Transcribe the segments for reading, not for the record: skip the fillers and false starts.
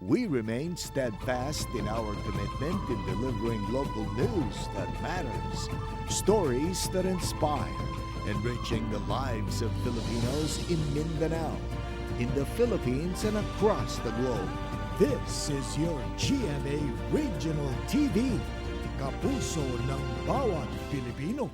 We remain steadfast in our commitment in delivering local news that matters, stories that inspire, enriching the lives of Filipinos in Mindanao, in the Philippines, and across the globe. This is your GMA Regional TV, kapuso ng bawat Pilipino.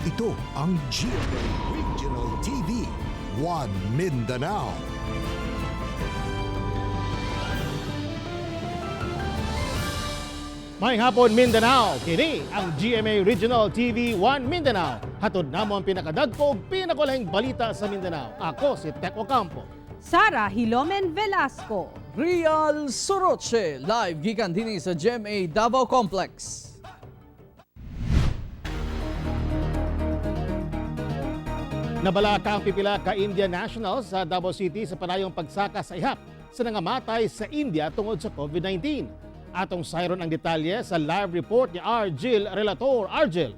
Ito ang GMA Regional TV, One Mindanao. Maayong hapon, Mindanao. Kini ang GMA Regional TV 1 Mindanao. Hatod namo ang pinakadagko ug pinakulahing balita sa Mindanao. Ako si Tek Ocampo. Sara Hilomen Velasco. Real Soroche, live gikan dinhi sa GMA Davao Complex. Nabalaka ang pipila ka Indian nationals sa Davao City sa panayong pagsaka sa ihap sa nangamatay sa India tungod sa COVID-19. Atong sayron ang detalye sa live report ni Argel Relator. Argel.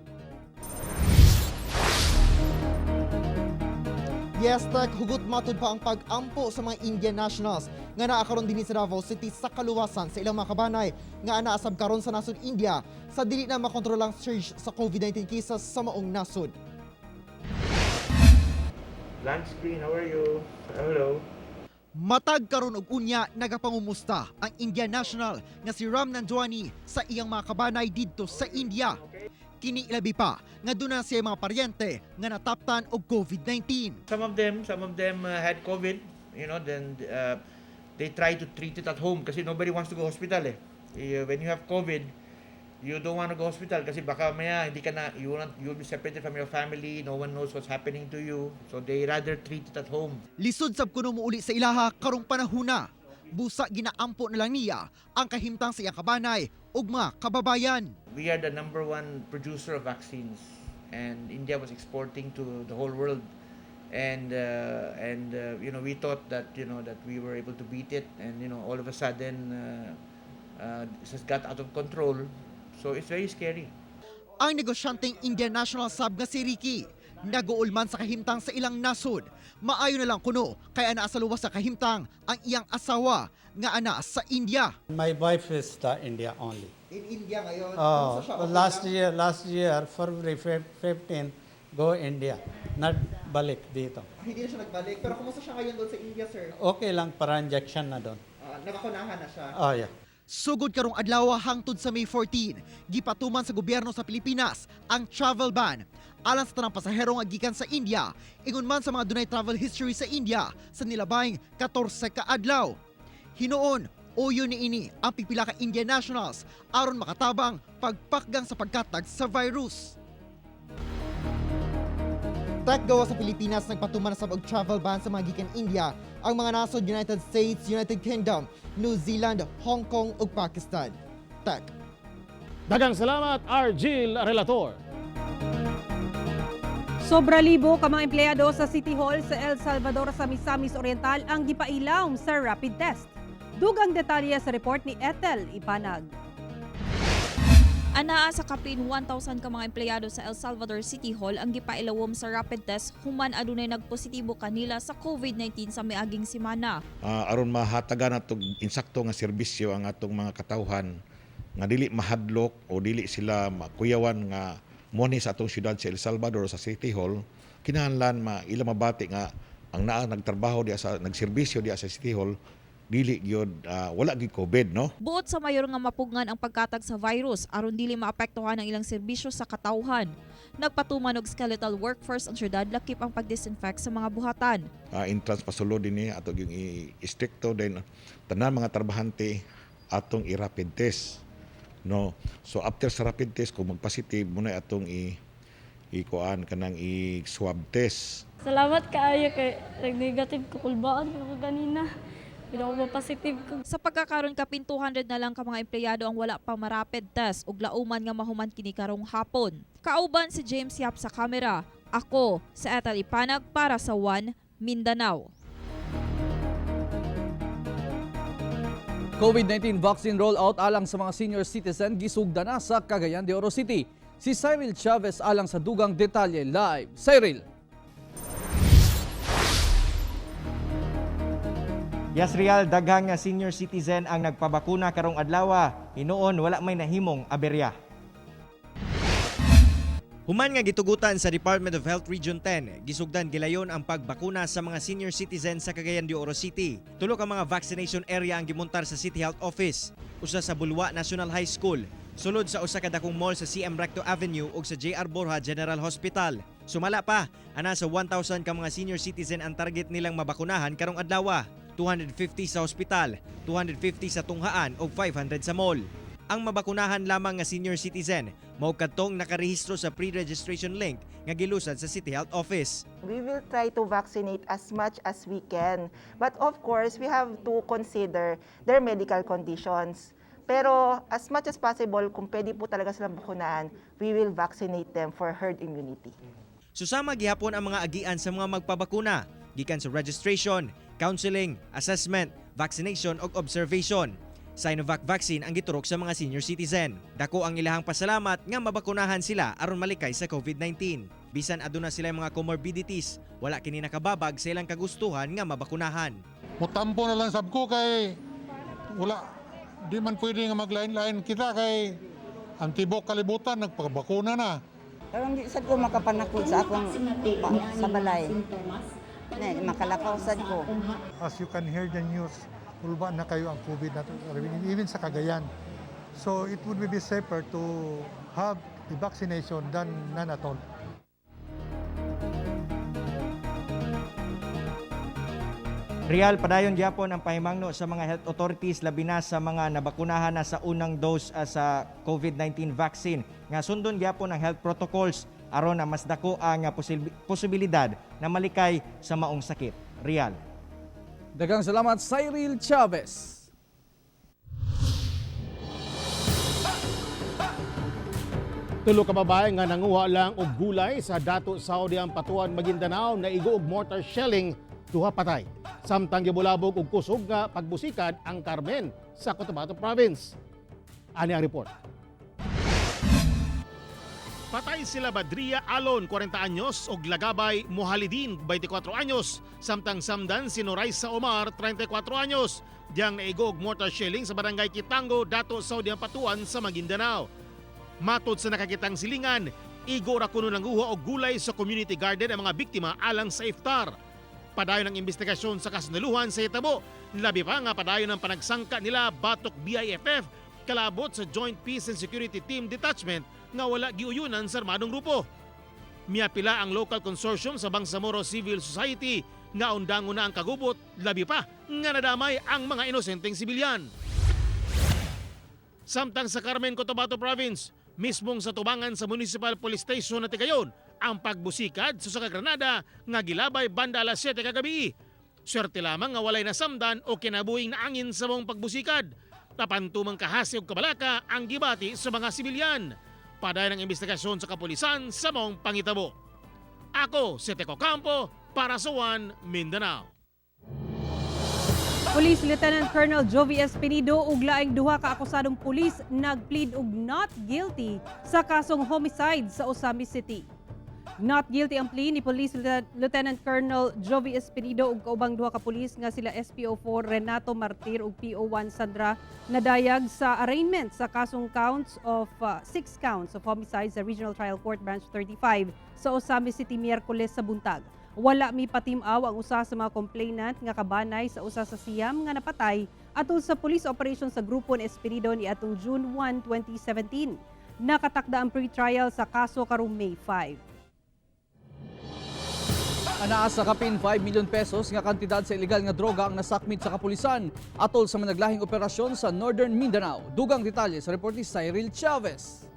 Yes, Tek, hugot matud pa ang pag-ampo sa mga Indian nationals nga naa karon dinhi sa Davao City sa kaluwasan sa ilang mga kabanay nga naasab karon sa nasod India sa dili na makontrolang surge sa COVID-19 cases sa maong nasod. Blank screen, how are you? Hello. Matag karon og unya nagapangumusta ang Indian national nga si Ram Nandwani sa iyang mga kabanay didto sa India. Kini ilabi pa nga duna siya mga paryente nga nataptan og COVID-19. Some of them had COVID, then they try to treat it at home kasi nobody wants to go hospital eh. When you have COVID, you don't want to go hospital kasi baka maya hindi ka na, you will not, you'll be separated from your family, no one knows what's happening to you. So they rather treat it at home. Lisod sab kuno mouli sa ilaha karong panahuna. Busa ginaampo na lang niya ang kahimtang sa iyang kabanay ug mga kababayan. We are the number one producer of vaccines, and India was exporting to the whole world. And we thought that you know that we were able to beat it, and all of a sudden this has got out of control. So it's very scary. Ang negosyanteng Indian national sab nga si Ricky naguulman sa kahimtang sa ilang nasod. Maayo na lang kuno kay anaa sa luwas sa kahimtang ang iyang asawa nga ana sa India. My wife is the India only. In India ngayon, Oh, last year, February 15, go India, not balik dito. Hindi na siya nagbalik. Pero kumusta siya ngayon doon sa India, sir? Okay lang para injection na doon. Nabakunahan na siya. Oh, yeah. Sugod karong adlaw hangtod sa May 14, gipatuman sa gobyerno sa Pilipinas ang travel ban alang sa tanang pasahero nga gikan sa India, ingon man sa mga dunay travel history sa India sa nilabayng 14 ka adlaw. Hinuon, uyo niini ang pipila ka Indian nationals aron makatabang pagpakgang sa pagkatag sa virus. Tek gawa sa Pilipinas, nagpatuman na sab og travel ban sa mga gikan India ang mga nasod United States, United Kingdom, New Zealand, Hong Kong ug Pakistan. Tek. Daghang salamat, Argel Relator. Sobra libo ka mga empleyado sa City Hall sa El Salvador sa Misamis Oriental ang gipailawom sa rapid test. Dugang detalye sa report ni Ethel Ipanag. Anaa sa kapin 1,000 ka mga empleyado sa El Salvador City Hall ang gipailawom sa rapid test human adunay nagpositibo kanila sa COVID-19 sa miaging semana. Aron mahatagan natong insakto nga serbisyo ang atong mga katawhan. Nga dili mahadlok o dili sila makuyawan nga monhi sa atong syudad sa El Salvador sa City Hall, kinahanglan ma ila mabati nga ang naa nagtrabaho diya sa nagserbisyo diya sa City Hall dili gyud wala gyud COVID, no. Buot sa mayor nga mapugngan ang pagkatag sa virus aron dili maapektuhan ang ilang serbisyo sa katawhan. Nagpatuman og skeletal workforce ang syudad lakip ang pagdisinfect sa mga buhatan. Entrance pasulod dinhi ato gyung i-stricto, then tanan mga trabahante atong i-rapid test, no. So after sa rapid test, kung magpositive mo na, atong i ikuan kanang i-swab test. Salamat kaayo kay nag-negative ko, kulbaan ko ganina. Pero ako positive ko. Sa pagkakaron, kapin 200 na lang ka mga empleyado ang wala pa ma-rapid test ug lauman nga mahuman kini karong hapon. Kauban si James Yap sa kamera. Ako sa Ethel Ipanag para sa One Mindanao. COVID-19 vaccine rollout alang sa mga senior citizen gisugda na sa Cagayan de Oro City. Si Cyril Chavez alang sa dugang detalye live. Cyril. Yes, Real, daghang nga senior citizen ang nagpabakuna karong adlaw. Hinuon wala may nahimong aberya. Human nga gitugutan sa Department of Health Region 10, gisugdan gilayon ang pagbakuna sa mga senior citizen sa Cagayan de Oro City. Tulo ka mga vaccination area ang gimontar sa City Health Office, usa sa Bulwa National High School, sulod sa usa ka dakong mall sa CM Recto Avenue ug sa JR Borja General Hospital. Sumala pa, ana sa 1,000 ka mga senior citizen ang target nilang mabakunahan karong adlaw. 250 sa ospital, 250 sa tunghaan ug 500 sa mall. Ang mabakunahan lamang nga senior citizen mao kadtong nakarehistro sa pre-registration link nga gilusad sa City Health Office. We will try to vaccinate as much as we can. But of course, we have to consider their medical conditions. Pero as much as possible, kung pwede po talaga silang bakunahan, we will vaccinate them for herd immunity. Susama gihapon ang mga agian sa mga magpabakuna gikan sa registration, counseling, assessment, vaccination ug observation. Sinovac vaccine ang giturok sa mga senior citizen. Dako ang ilahang pasalamat nga mabakunahan sila aron malikay sa COVID-19. Bisan aduna sila mga comorbidities, wala kini nakababag sa ilang kagustuhan nga mabakunahan. Mutampo na lang sab ko kay wala, di man pwede nga maglain-lain kita kay ang tibok kalibutan nagpabakuna na. Pero hindi sad ko makapanakod sa akong sa balay. Ne, makalakaw sad ko. As you can hear the news, kulba na kayo ang COVID na even sa Cagayan. So it would be safer to have the vaccination than none at all. Real, padayon gyapon ang pahimangno sa mga health authorities labi na sa mga nabakunahan na sa unang dose sa COVID-19 vaccine nga sundon gyapon ang health protocols aron na mas dako ang posibilidad na malikay sa maong sakit. Real. Daghang salamat, Cyril Chavez. Tulo ka babae nga nanguha lang og gulay sa Dato Saudi Ampatuan, Maguindanao naigo og mortar shelling, duha patay. Samtang gibulabog og kusog nga pagbusikad ang Carmen sa Cotabato Province. Ani ang report. Patay sila Badria Alon, 40 anyos, ug Lagabay Muhalidin, 24 anyos. Samtang samdan si Noraisa Omar, 34 anyos. Diyang naigo og mortar shelling sa barangay Kitango, Dato Saudi Ampatuan sa Maguindanao. Matod sa nakakitang silingan, igo ra kuno nanguha og gulay sa community garden ang mga biktima alang sa iftar. Padayon ang investigasyon sa kasundaluhan sa hitabo. Labi pa nga padayon ang panagsangka nila batok BIFF kalabot sa Joint Peace and Security Team Detachment nga wala giuyunan sa armadong grupo. Miapila ang local consortium sa Bangsamoro Civil Society nga undangon na ang kagubot, labi pa nga nadamay ang mga inosenteng sibilyan. Samtang sa Carmen, Cotabato Province, mismong sa tubangan sa Municipal Police Station na tigayon ang pagbusikad sa usa ka granada nga gilabay banda alas 7 kagabi. Swerte lamang nga walay nasamdan o kinabuhing naangin sa maong pagbusikad. Tapantumang kahasi og kabalaka ang gibati sa mga sibilyan. Padayon ang investigasyon sa kapulisan sa maong pangitabo. Ako si Teko Campo para sa One Mindanao. Police Lieutenant Colonel Jovi Espinido ug laing duha ka akusadong pulis nagplead og not guilty sa kasong homicide sa Ozamiz City. Not guilty ang plea ni Police Lieutenant Colonel Jovi Espenido ug kaubang duha ka pulis nga sila SPO4 Renato Martir ug PO1 Sandra Nadayag sa arraignment sa kasong counts of six counts of homicide sa Regional Trial Court Branch 35 sa Ozamiz City, Miyerkules sa buntag. Wala mi patimaw ang usa sa mga complainant nga kabanay sa usa sa siyam nga napatay atol sa police operation sa grupo ni Espenido ni atong June 1, 2017. Nakatakda ang pre-trial sa kaso karong May 5. Anaa sa kapin 5 million pesos nga kantidad sa ilegal nga droga ang nasakmit sa kapulisan atol sa managlahing operasyon sa Northern Mindanao. Dugang detalye sa report ni Cyril Chavez.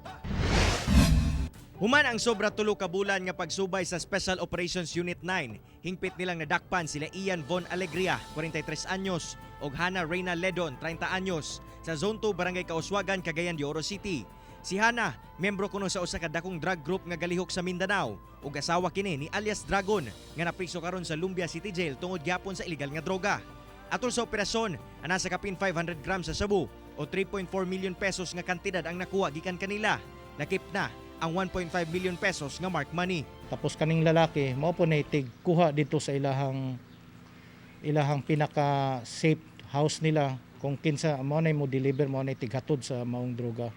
Human ang sobra 3 ka bulan nga pagsubay sa Special Operations Unit 9, hingpit nilang nadakpan sila Ian Von Alegria, 43 anyos, ug Hana Reyna Ledon, 30 anyos, sa Zone 2, Barangay Kauswagan, Cagayan de Oro City. Si Hana, membro kuno sa usa ka dakong drug group nga galihok sa Mindanao ug asawa kini ni alias Dragon nga napriso karon sa Lumbia City Jail tungod gyapon sa ilegal nga droga. Atol sa operasyon, ana sa kapin 500 grams sa sabu o 3.4 million pesos nga kantidad ang nakuha gikan kanila. Lakip na ang 1.5 million pesos nga mark money. Tapos kaning lalaki mao po na kuha dito sa ilahang pinaka safe house nila kung kinsa mao na mo deliver, mao na tighatod sa maong droga.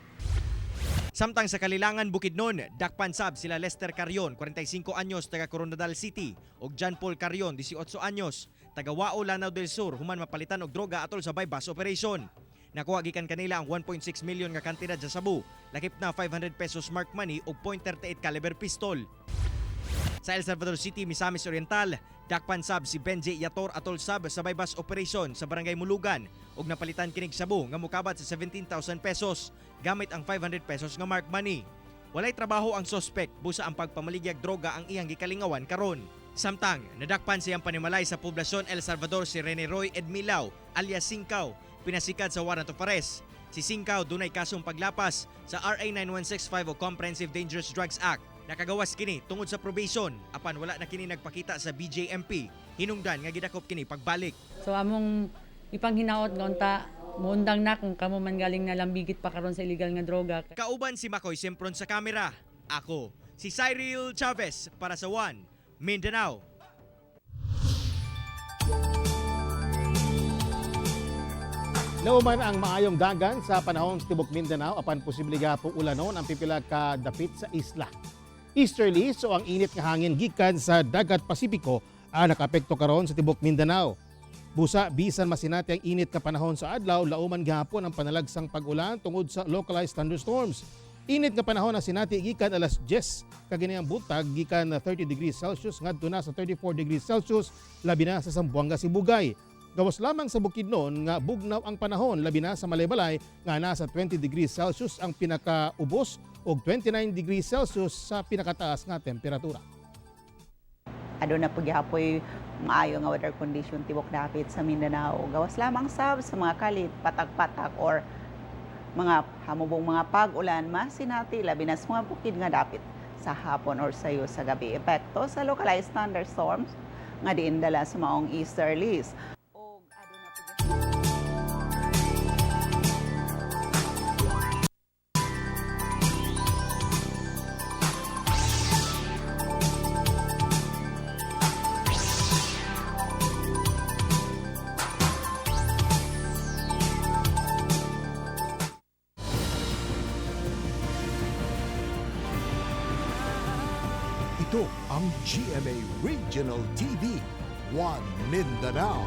Samtang sa Kalilangan, Bukidnon, dakpan sab sila Lester Carion, 45 anyos, taga Coronadal City, ug John Paul Carion, 18 anyos, taga Wao, Lanao del Sur, human mapalitan og droga atol sa bypass operation. Nakuha gikan kanila ang 1.6 million nga kantidad sa sabu, lakip na 500 pesos mark money ug .38 caliber pistol. Sa El Salvador City, Misamis Oriental, dakpan sab si Benji Yator atol sab sa bypass operation sa Barangay Mulugan ug napalitan kinig sabu nga mukabat sa 17,000 pesos gamit ang 500 pesos nga mark money. Walay trabaho ang sospek, busa ang pagpamaligyag droga ang iyang gikalingawan karon. Samtang nadakpan siyang panimalay sa poblasyon El Salvador si Rene Roy Edmilao alias Singkaw, pinasikat sa warrant of arrest. Si Singkaw dunay kasong paglapas sa RA 9165 o Comprehensive Dangerous Drugs Act. Nakagawas kini tungod sa probation apan wala na kini nagpakita sa BJMP. Hinungdan nga gidakop kini pagbalik. So among ipanghinaot nga unta muundang na kung kamo man galing na lambigit pa karon sa illegal nga droga. Kauban si Makoy Sempron sa kamera. Ako, si Cyril Chavez para sa One Mindanao. Nauman ang maayong dagan sa panahon sa tibok Mindanao apan posible gapong ulanon ang pipila ka dapit sa isla. Easterly so ang init nga hangin gikan sa dagat Pasipiko ang nakaapekto karon sa tibok Mindanao. Busa bisan masinati ang init nga panahon sa adlaw, lauman gihapon ang panalagsang pag-ulan tungod sa localized thunderstorms. Init nga panahon ang sinati gikan alas 10 kaginayang buntag gikan na 30 degrees Celsius ngadto na sa 34 degrees Celsius labi na sa Zamboanga, Sibugay. Gawas lamang sa Bukidnon nga bugnaw ang panahon labi na sa Malaybalay nga nasa 20 degrees Celsius ang pinakaubos ug 29 degrees Celsius sa pinakataas nga temperatura. Aduna po gihapoy maayo nga weather condition tibok dapit sa Mindanao. Gawas lamang sab sa mga kalit, patak-patak or mga hamubong mga pag-ulan masinati labi na sa mga bukid nga dapit sa hapon or sayo sa gabi. Epekto sa localized thunderstorms nga diin dala sa maong easterlies. Ito ang GMA Regional TV, One Mindanao.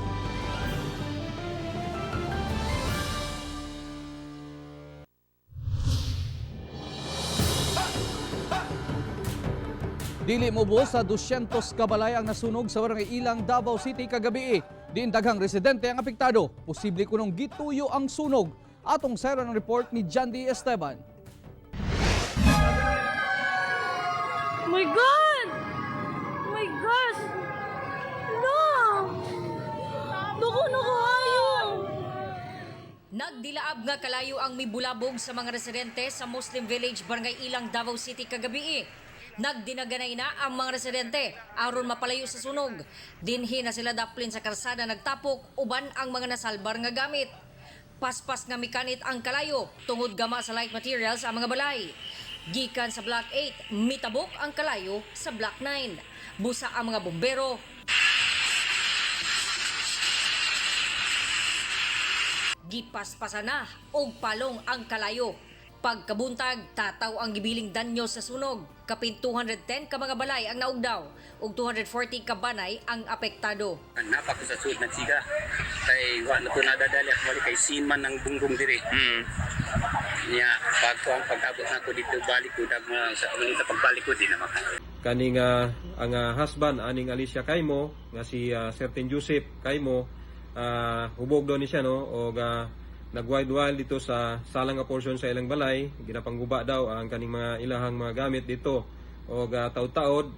Dili mobuo sa 200 kabalay ang nasunog sa Barangay Ilang, Davao City kagabi. Diin daghang residente ang apektado. Posible kunong gituyo ang sunog. Atong sero ng report ni Jandy Esteban. Oh my God! Oh my gosh! No! Naku, naku, ayaw! Nagdilaab nga kalayo ang mibulabog sa mga residente sa Muslim Village, Barangay Ilang, Davao City kagabi. Nagdinaganay na ang mga residente aron mapalayo sa sunog. Dinhi na sila daplin sa karsada nagtapok uban ang mga nasalbar nga gamit. Paspas nga mikanit ang kalayo tungod gama sa light materials ang mga balay. Gikan sa Block 8, mitabok ang kalayo sa Block 9. Busa ang mga bombero. Gipaspasa na og palong ang kalayo. Pagkabuntag, tataw ang gibiling danyo sa sunog. Kapin 210 ka mga balay ang naugdaw ug 240 ka banay ang apektado. Napa ko sa sud nagsiga. Kay wa na ko nadadali ako balik kay sin man ang bunggong diri. Niya pag ko ang pag-abot na ko dito balik ko dag sa sa pagbalik ko di na maka. Kaning ang husband aning Alicia Kaymo nga si Certain Joseph Kaymo, hubog daw ni siya, no, og nagwild-wild dito sa salang nga portion sa ilang balay, ginapangguba daw ang kaning mga ilahang mga gamit dito og taud-taod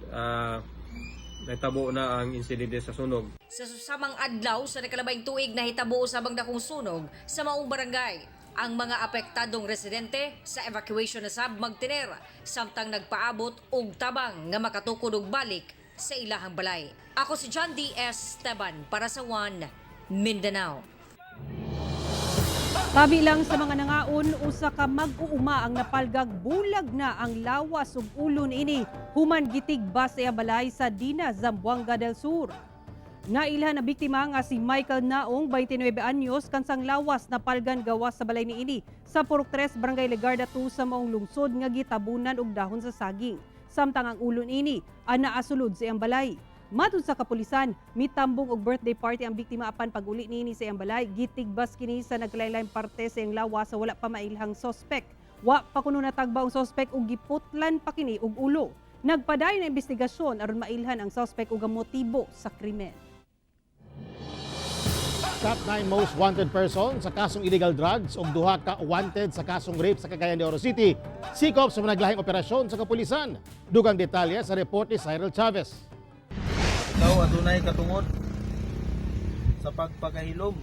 nahitabo na ang insidente sa sunog. Sa susamang adlaw sa nakalabayng tuig, nahitabo usab ang dakong sunog sa maong barangay. Ang mga apektadong residente sa evacuation na sab magtiner samtang nagpaabot og tabang nga makatukod og balik sa ilahang balay. Ako si John D. Esteban para sa One Mindanao. Tabi lang sa mga nangaon, usa ka mag-uuma ang napalgag bulag na ang lawas ug ulo niini human gitigba sa iyang balay sa Dina, Zamboanga del Sur. Nailhan na biktima nga si Michael Naong, 29 anyos, kansang lawas napalgan gawas sa balay niini sa Purok 3, Barangay Legarda 2 sa maong lungsod nga gitabunan og dahon sa saging. Samtang ang ulo niini ana asulod sa iyang balay. Matud sa kapulisan, mitambong og birthday party ang biktima apan pag-uli niini sa iyang balay, gitigbas kini sa nagkalain-laing parte sa iyang lawas sa wala pa mailhang sospek. Wa pa kuno natagba ang sospek ug giputlan pa kini og ulo. Nagpadayon ang investigasyon aron mailhan ang sospek ug ang motibo sa krimen. Top 9 most wanted person sa kasong illegal drugs ug duha ka wanted sa kasong rape sa Cagayan de Oro City. Sikop sa mga operasyon sa kapulisan. Dugang detalye sa report ni Cyril Chavez. Ikaw adunay katungod sa pagpakahilom,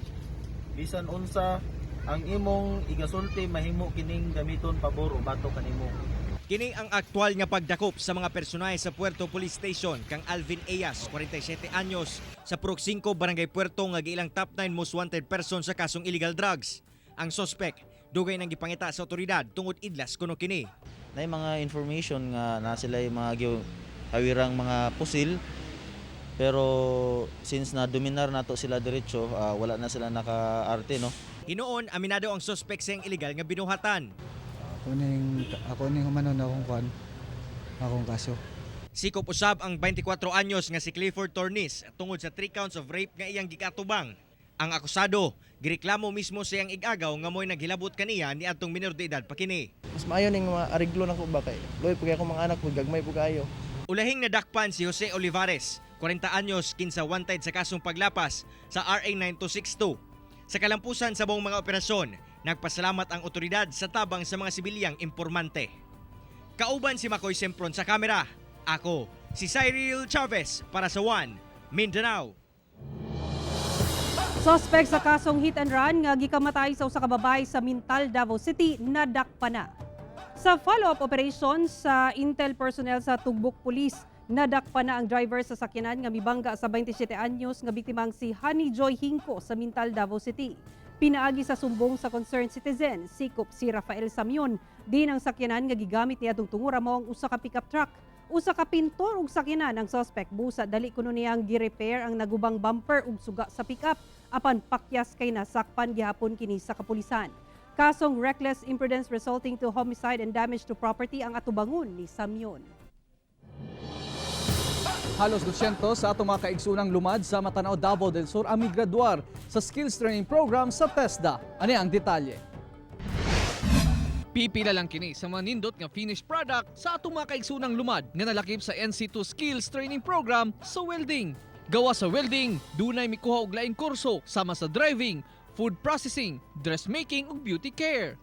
bisan unsa ang imong igasulti, mahimo kining gamiton pabor o batok kanimo. Kini ang aktwal nga pagdakop sa mga personahe sa Puerto Police Station kang Alvin Eyas, 47 anyos, sa Purok 5, Barangay Puerto nga giilang top 9 most wanted person sa kasong illegal drugs. Ang sospek, dugay nang gipangita sa otoridad tungod idlas kuno kini. Na mga information nga na sila yung mga hawirang mga pusil, pero since na dominar nato sila diretso, wala na sila naka-arte, no. Hinuon, aminado ang sospek sa iyang illegal nga binuhatan. Ako ning humanon akong kwan, akong kaso. Sikop usab ang 24 anyos nga si Clifford Tornis tungod sa 3 counts of rape nga iyang gikatubang. Ang akusado, gireklamo mismo sa iyang igagaw nga mo'y naghilabot kaniya ni adtong minor de edad pa kini. Mas maayo ning mga ariglo nako ba kay luoy pud akong mga anak pud, gagmay pud kaayo. Ulahing nadakpan si Jose Olivares, 40 anyos, kinsa wanted sa kasong paglapas sa RA 9262. Sa kalampusan sa buong mga operasyon, nagpasalamat ang otoridad sa tabang sa mga sibilyang impormante. Kauban si Makoy Sempron sa kamera. Ako, si Cyril Chavez para sa One Mindanao. Suspect sa kasong hit and run nga gikamatay sa usa ka babae sa Mintal, Davao City, nadakpan na. Sa follow-up operation sa Intel personnel sa Tugbok Police, nadakpan na ang driver sa sakyanan nga mibangga sa 27 anyos nga biktimang si Honey Joy Hinko sa Mintal, Davao City. Pinaagi sa sumbong sa concerned citizen, sikop si Rafael Samion, din ang sakyanan nga gigamit niya atong tungura mao ang usa ka pickup truck. Usa ka pintor og sakyanan ang suspect, busa dali kuno niyang gi-repair ang nagubang bumper ug suga sa pickup apan pakyas kay nasakpan gihapon kini sa kapulisan. Kasong reckless imprudence resulting to homicide and damage to property ang atubangon ni Samion. Halos 200 sa atong mga kaigsunang lumad sa Matanao, Davao del Sur ang migraduar sa skills training program sa TESDA. Ani ang detalye. Pipila lang kini sa mga nindot nga finished product sa atong mga kaigsunang lumad nga nalakip sa NC2 Skills Training Program sa welding. Gawa sa welding, dunay mikuha og laing kurso sama sa driving, food processing, dressmaking ug beauty care.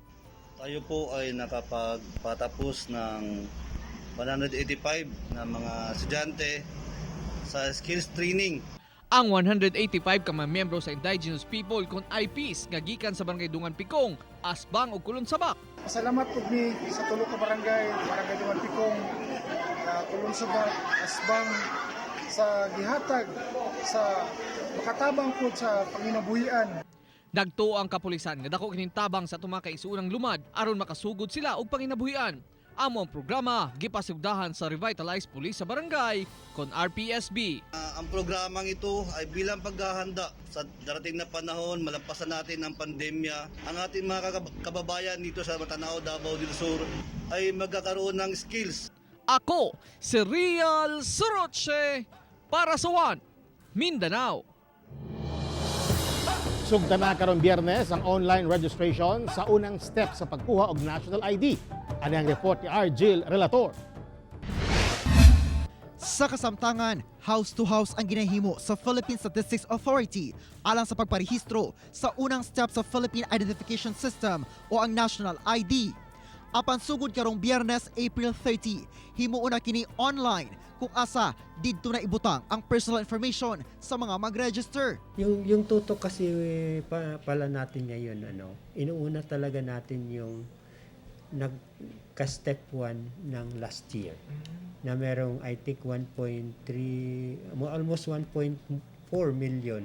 Tayo po ay nakapagpatapos ng 185 na mga estudyante sa skills training. Ang 185 ka mga miyembro sa indigenous people kon IPs nga gikan sa barangay Dungan Pikong, Asbang ug Kulon Sabak. Pasalamat pud mi sa tulo ka barangay, Barangay Dungan Pikong, Kulon Sabak, Asbang, sa gihatag sa makatabang pud sa panginabuhian. Nagtuo ang kapulisan nga dako kining tabang sa atong mga kaigsuonang lumad aron makasugod sila og panginabuhian. Amo ang programa gipasugdahan sa Revitalized Police sa Barangay kon RPSB. Ang programang ito ay bilang paghahanda sa darating na panahon, malampasan natin ang pandemya. Ang ating mga kababayan dito sa Matanao, Davao del Sur ay magkakaroon ng skills. Ako si Real Soroche para sa One Mindanao. Sugdan na karong Biyernes ang online registration sa unang step sa pagkuha og national ID. Ani ang report ni Argil Relator. Sa kasamtangan, house to house ang ginahimo sa Philippine Statistics Authority alang sa pagparehistro sa unang step sa Philippine Identification System o ang National ID. Apan sugod karong Biyernes, April 30, himuon na kini online kung asa didto na ibutang ang personal information sa mga mag-register. Yung tutok kasi pala natin ngayon, ano, inuuna talaga natin yung nagka-step 1 ng last year na merong, I think, 1.3, almost 1.4 million.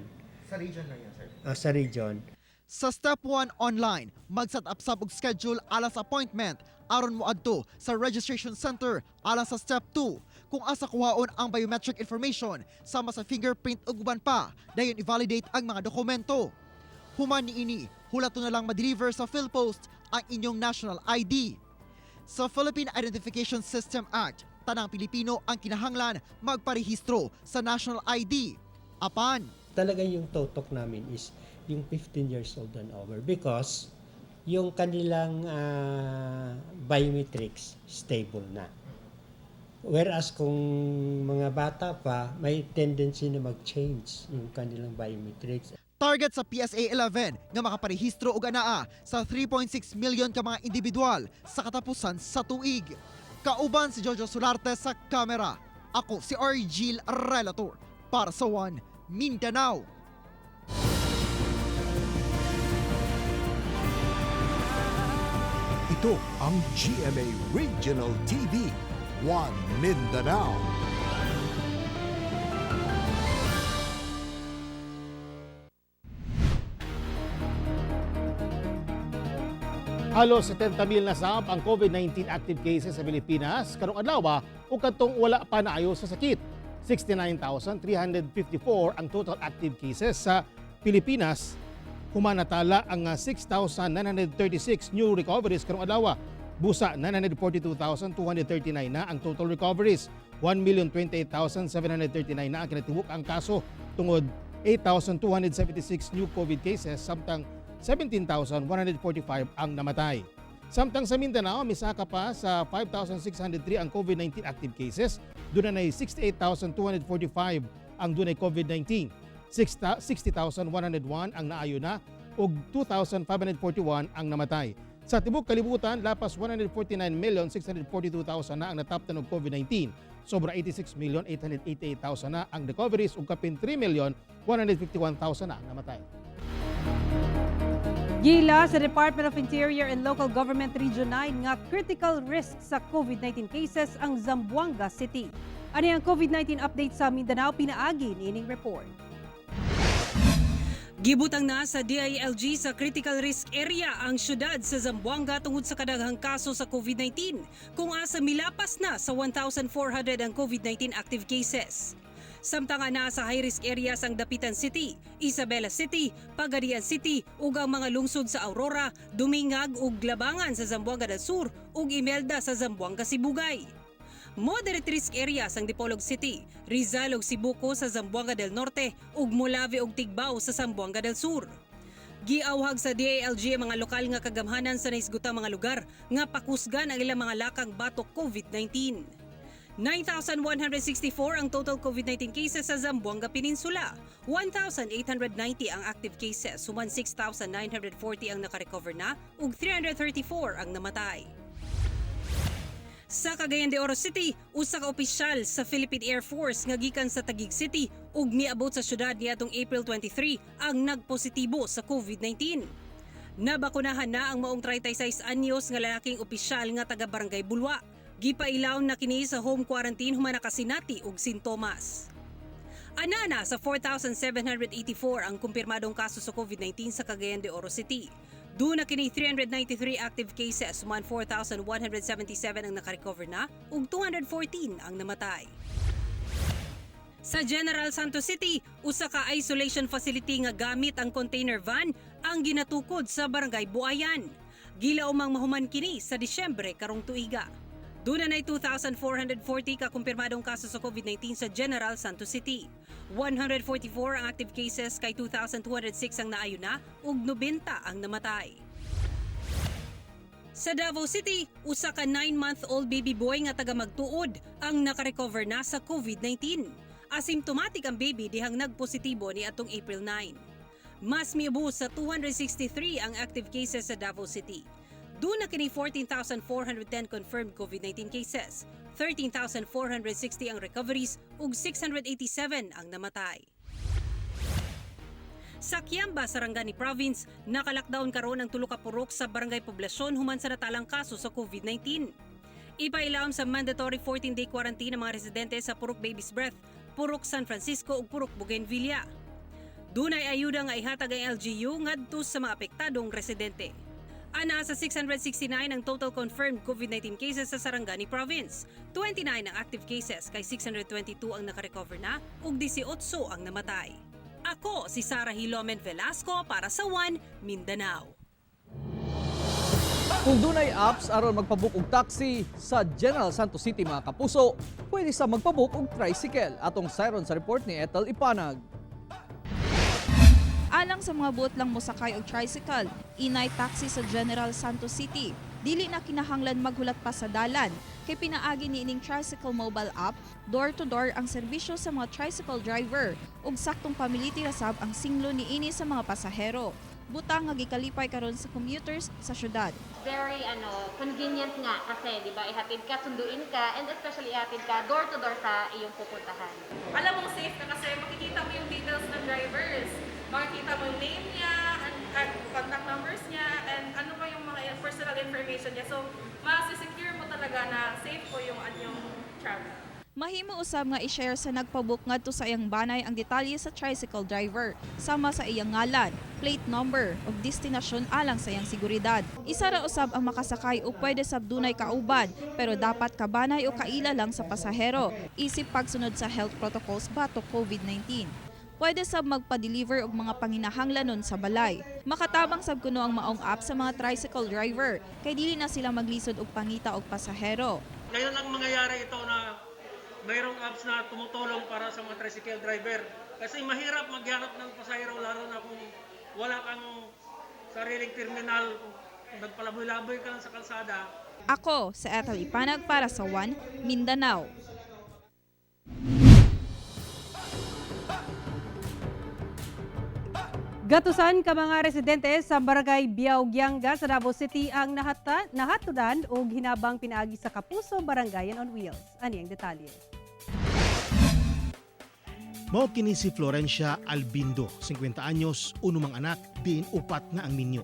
Sa region lang yan, sir? Sa region. Sa step 1 online, mag-set up sab og schedule alang sa appointment aron moadto sa registration center alang sa step 2 kung asa kuhaon ang biometric information sama sa fingerprint ug uban pa, dayon i-validate ang mga dokumento. Human niini, hulato na lang ma-deliver sa PhilPost ang inyong national ID. Sa Philippine Identification System Act, tanang Pilipino ang kinahanglan magparehistro sa national ID. Apan, talaga yung tutok namin is yung 15 years old and over because yung kanilang biometrics stable na. Whereas kung mga bata pa, may tendency na mag-change yung kanilang biometrics. Target sa PSA 11 nga makaparehistro og anaa sa 3.6 million ka mga individual sa katapusan sa tuig. Kauban si Jojo Solarte sa kamera. Ako si Argil Relator para sa One Mindanao. Ito ang GMA Regional TV, One Mindanao. Halos 70,000 na sab ang COVID-19 active cases sa Pilipinas karong adlaw ug kadtong wala pa naayo sa sakit. 69,354 ang total active cases sa Pilipinas. Human natala ang 6,936 new recoveries karong adlaw. Busa 942,239 na ang total recoveries. 1,028,739 na ang kinatibuk ang kaso tungod 8,276 new COVID cases, samtang 17,145 ang namatay. Samtang sa Mindanao, misaka pa sa 5,603 ang COVID-19 active cases. Duna na 68,245 ang dunay COVID-19. 60,101 ang naayo na ug 2,541 ang namatay. Sa tibok kalibutan, lapas 149,642,000 na ang nataptan og COVID-19. Sobra 86,888,000 na ang recoveries ug kapin 3,151,000 na ang namatay. Gila sa Department of Interior and Local Government Region 9 nga critical risk sa COVID-19 cases ang Zamboanga City. Ani ang COVID-19 update sa Mindanao pinaagi niining report. Gibutang na sa DILG sa critical risk area ang syudad sa Zamboanga tungod sa kadaghang kaso sa COVID-19, kung asa milapas na sa 1,400 ang COVID-19 active cases. Samtang naa sa high-risk areas ang Dapitan City, Isabela City, Pagadian City ug ang mga lungsod sa Aurora, Dumingag ug Labangan sa Zamboanga del Sur ug Imelda sa Zamboanga Sibugay. Moderate risk areas ang Dipolog City, Rizal ug Sibuco sa Zamboanga del Norte ug Molave ug Tigbao sa Zamboanga del Sur. Giawhag sa DILG ang mga lokal nga kagamhanan sa nahisgutang mga lugar nga pakusgan ang ilang mga lakang batok COVID-19. 9,164 ang total COVID-19 cases sa Zamboanga Peninsula. 1,890 ang active cases, human 6,940 ang nakarecover na ug 334 ang namatay. Sa Cagayan de Oro City, usa ka opisyal sa Philippine Air Force nga gikan sa Taguig City ug miabot sa syudad niadtong April 23 ang nagpositibo sa COVID-19. Nabakunahan na ang maong 36 anyos nga lalaking opisyal nga taga Barangay Bulwa. Gipailaw na kini sa home quarantine human nakasinati og sintomas. Anana sa 4,784 ang kumpirmadong kaso sa COVID-19 sa Cagayan de Oro City. Duna kini 393 active cases, human 4,177 ang nakarecover na ug 214 ang namatay. Sa General Santos City, usa ka isolation facility nga gamit ang container van ang ginatukod sa Barangay Buayan. Gilaumang mahuman kini sa Disyembre karong tuiga. Duna nay 2,440 ka kumpirmadong kaso sa COVID-19 sa General Santos City. 144 ang active cases kay 2,206 ang naayo na ug 90 ang namatay. Sa Davao City, usa ka 9-month-old baby boy nga taga Magtuod ang nakarecover na sa COVID-19. Asymptomatic ang baby dihang nagpositibo ni atong April 9. Mas miubo sa 263 ang active cases sa Davao City. Duna kini 14,410 confirmed COVID-19 cases, 13,460 ang recoveries ug 687 ang namatay. Sa Kiamba, Sarangani Province, naka-lockdown karon ang tulo ka purok sa Barangay Poblasyon human sa natalang kaso sa COVID-19. Ipailawom sa mandatory 14-day quarantine ang mga residente sa Purok Baby's Breath, Purok San Francisco ug Purok Bougainvillea. Dunay ayuda nga ihatag ang LGU ngadto sa mga apektadong residente. Ana sa 669 ang total confirmed COVID-19 cases sa Sarangani Province. 29 ang active cases kay 622 ang nakarecover na ug 18 ang namatay. Ako si Sara Hilomen Velasco para sa One Mindanao. Kung dunay apps aron magpabook og taxi sa General Santos City, mga kapuso, pwede sa magpabook og tricycle. Atong sayron sa report ni Ethel Ipanag. Alang sa mga buot lang mosakay og tricycle, inay taxi sa General Santos City. Dili na kinahanglan maghulat pa sa dalan kay pinaagi ni ining tricycle mobile app, door to door ang serbisyo sa mga tricycle driver ug saktong pamiliti ra sab ang singlo niini sa mga pasahero. Butang nga gikalipay karon sa commuters sa syudad. Very convenient nga kasi, 'di ba, ihatid ka, sunduin ka, and especially ihatid ka door to door sa iyong pupuntahan. Alam mong safe ka kasi makikita mo yung details ng drivers. Makikita mo yung name niya, and contact numbers niya, and ano pa yung mga personal information niya. So, masisecure mo talaga na safe po yung anyong travel. Mahimo usab nga i-share sa nagpabook ngadto sa iyang banay ang detalye sa tricycle driver sama sa iyang ngalan, plate number ug destinasyon alang sa iyang seguridad. Isa ra usab ang makasakay o pwede sab dunay kauban, pero dapat kabanay o kaila lang sa pasahero isip pagsunod sa health protocols batok COVID-19. Pwede sab magpa-deliver og mga panginahanglanon sa balay. Makatabang sab kuno ang maong app sa mga tricycle driver kay dili na sila maglisod og pangita og pasahero. Ngayon lang mangyayari ito na mayroong apps na tumutulong para sa mga tricycle driver. Kasi mahirap maghanap ng pasahero, lalo na kung wala kang sariling terminal, kung nagpalaboy-laboy ka lang sa kalsada. Ako, sa Ethel Ipanag para sa One Mindanao. Gatusan ka mga residente sa Barangay Biao-Gyangga sa Davao City ang nahatudan og hinabang pinaagi sa Kapuso Barangayan on Wheels. Ani ang detalye. Mao kini si Florencia Albindo, 50 anyos, uno mang anak, diin upat na ang minyo.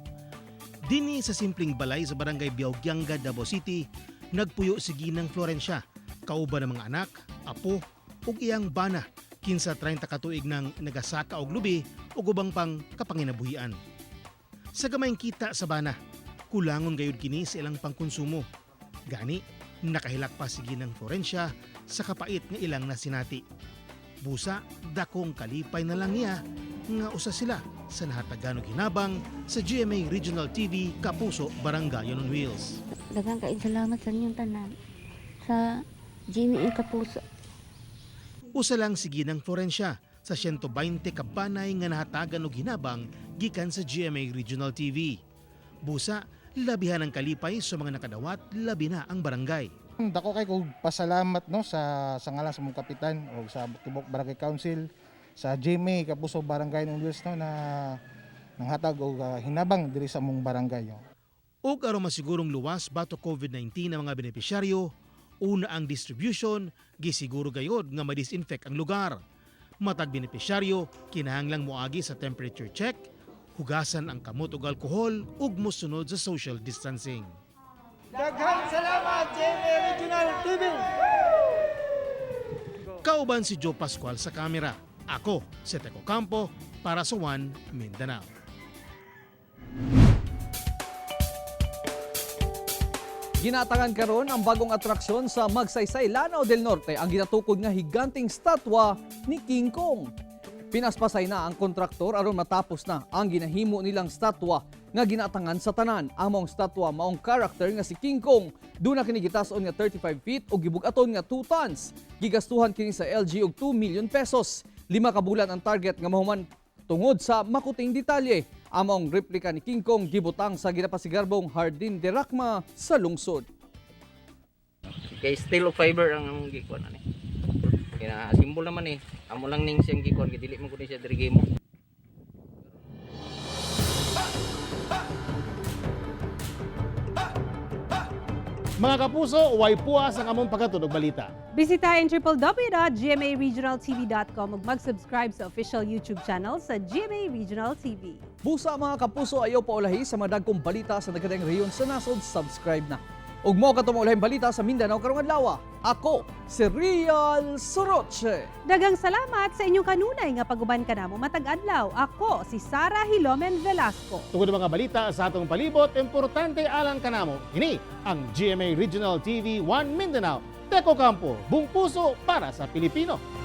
Dini sa simpleng balay sa Barangay Biao-Gyangga, Davao City, nagpuyo si Ginang Florencia, kauban ng mga anak, apo ug iyang bana, kinsa 30 ka tuig nang nagasaka og lubi ug ubang pang kapanginabuhian. Sa gamayng kita sa bana, kulangon gayud kini sa ilang pangkonsumo. Gani, nakahilak pa si Ginang Florencia sa kapait nga ilang nasinati. Busa, dakong kalipay na lang niya nga usa sila sa nahatagan og hinabang sa GMA Regional TV Kapuso Barangayan on Wheels. Daghang kaayo salamat sa inyong tanan sa GMA Kapuso. Usa lang si Ginang Florencia sa 120 ka banay nga nahatagan og hinabang gikan sa GMA Regional TV. Busa, labihan ang kalipay sa mga nakadawat, labi na ang barangay. Dako kay kog pasalamat, no, sa ngalan sa mong kapitan o sa Tibok Barangay Council, sa GMA Kapuso Barangay on Wheels, no, na nanghatag og hinabang diri sa among barangay. No. Ug aron masigurong luwas batok COVID-19 ang mga benepisyaryo, una ang distribution, gisiguro gayod nga ma-disinfect ang lugar. Matag benepisyaryo kinahanglang moagi sa temperature check, hugasan ang kamot og alkohol ug mosunod sa social distancing. Daghang salamat, GMA Regional TV! Kauban si Joe Pascual sa kamera. Ako, si Teco Campo, para sa One Mindanao. Ginatangan karon ang bagong atraksyon sa Magsaysay, Lanao del Norte, ang ginatukod nga higanting statwa ni King Kong. Pinaspasay na ang kontraktor aron matapos na ang ginahimo nilang statwa nga ginatangan sa tanan. Ang maong statwa maong character nga si King Kong. Duna kini gitas-on nga 35 feet ug gibug-aton nga 2 tons. Gigastuhan kini sa LG og 2 million pesos. 5 ka bulan ang target nga mahuman tungod sa makuting detalye. Ang maong replika ni King Kong gibutang sa ginapasigarbong Hardin de Racma sa lungsod. Kay steel of fiber ang among gikuan ani. Kaya simbol naman eh. Amo lang ning siyang gikuan kay dili man kuno siya diri mo. Mga kapuso, way puas ang among pagkatunog balita. Bisitahin www.gmaregionaltv.com ug mag-subscribe sa official YouTube channel sa GMA Regional TV. Busa, mga kapuso, ayaw paulahi sa mga dagkong balita sa nagkadaing rehiyon sa nasod, subscribe na. Ug mo katong maulahing balita sa Mindanao karong adlaw. Ako si Rial Soroche. Daghang salamat sa inyong kanunay nga paguban kanamo matag adlaw. Ako si Sara Hilomen Velasco. Tungod ng mga balita sa atong palibot, importante alang kanamo. Ini ang GMA Regional TV 1 Mindanao. Teko Campo, buong puso para sa Pilipino.